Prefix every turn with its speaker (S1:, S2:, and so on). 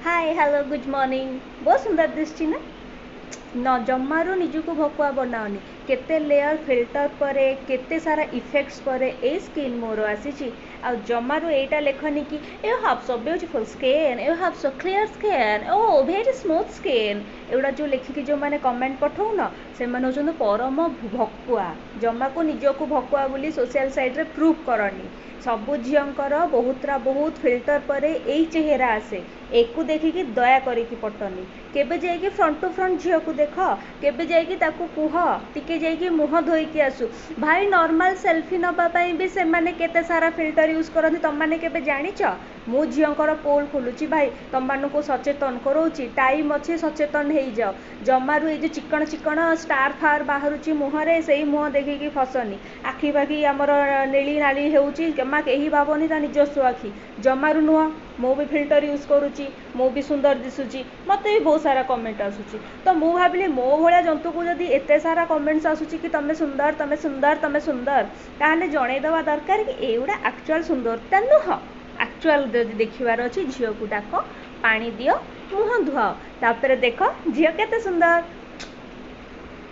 S1: ହାଏ, hello, good morning. ବହୁତ ସୁନ୍ଦର ଦିଶୁଛି ନା? ନ ଜମାରୁ ନିଜକୁ ଭକୁଆ ବନାଅନି। କେତେ ଲେୟର ଫିଲ୍ଟର ପରେ, କେତେ ସାରା ଇଫେକ୍ଟସ୍ ପରେ ଏଇ ସ୍କିନ୍ ମୋର ଆସିଛି। ଆଉ ଜମାରୁ ଏଇଟା ଲେଖନି କି "You have so beautiful skin, you have so clear skin, oh, very smooth skin"। ଏଗୁଡ଼ା ଯେଉଁ ଲେଖିକି ଯେଉଁମାନେ କମେଣ୍ଟ ପଠଉନ, ସେମାନେ ହେଉଛନ୍ତି ପରମ ଭକୁଆ। ଜମାକୁ ନିଜକୁ ଭକୁଆ ବୋଲି ସୋସିଆଲ ସାଇଟ୍ରେ ପ୍ରୁଭ୍ କରନି। ସବୁ ଝିଅଙ୍କର ବହୁତରା ବହୁତ ଫିଲ୍ଟର ପରେ ଏଇ ଚେହେରା ଆସେ। ଏକୁ ଦେଖିକି ଦୟା କରିକି ପଟନି। କେବେ ଯାଇକି ଫ୍ରଣ୍ଟ ଟୁ ଫ୍ରଣ୍ଟ ଝିଅକୁ ଦେଖ, କେବେ ଯାଇକି ତାକୁ କୁହ ଟିକେ ଯାଇକି ମୁହଁ ଧୋଇକି ଆସୁ। ଭାଇ, ନର୍ମାଲ ସେଲ୍ଫି ନେବା ପାଇଁ ବି ସେମାନେ କେତେ ସାରା ଫିଲ୍ଟର ୟୁଜ୍ କରନ୍ତି, ତମମାନେ କେବେ ଜାଣିଛ? ମୁଁ ଝିଅଙ୍କର ପୋଲ୍ ଖୋଲୁଛି ଭାଇ, ତମମାନଙ୍କୁ ସଚେତନ କରଉଛି। ଟାଇମ୍ ଅଛି, ସଚେତନ ହେଇଯାଅ। ଜମାରୁ ଏଇ ଯେଉଁ ଚିକଣ ଚିକଣ ଷ୍ଟାର ଫାର ବାହାରୁଛି ମୁହଁରେ, ସେଇ ମୁହଁ ଦେଖିକି ଫସନି। ଆଖି ଫାଖି ଆମର ନେଳି ନାଲି ହେଉଛି, ଜମା କେହି ଭାବନି ତା ନିଜସ୍ୱ ଆଖି। ଜମାରୁ ନୁହଁ। ମୁଁ ବି ଫିଲ୍ଟର ୟୁଜ୍ କରୁଛି, ମୁଁ ବି ସୁନ୍ଦର ଦିଶୁଛି, ମୋତେ ବି ବହୁତ ସାରା କମେଣ୍ଟ ଆସୁଛି। ତ ମୁଁ ଭାବିଲି, ମୋ ଭଳିଆ ଜନ୍ତୁକୁ ଯଦି ଏତେ ସାରା କମେଣ୍ଟସ୍ ଆସୁଛି କି ତମେ ସୁନ୍ଦର, ତମେ ସୁନ୍ଦର, ତମେ ସୁନ୍ଦର, ତାହେଲେ ଜଣେଇଦେବା ଦରକାର କି ଏଇଗୁଡ଼ା ଆକ୍ଚୁଆଲ ସୁନ୍ଦରତା ନୁହଁ। ଆକ୍ଚୁଆଲ ଯଦି ଦେଖିବାର ଅଛି, ଝିଅକୁ ଡାକ, ପାଣି ଦିଅ, ମୁହଁ ଧୁଆଅ, ତାପରେ ଦେଖ ଝିଅ କେତେ ସୁନ୍ଦର।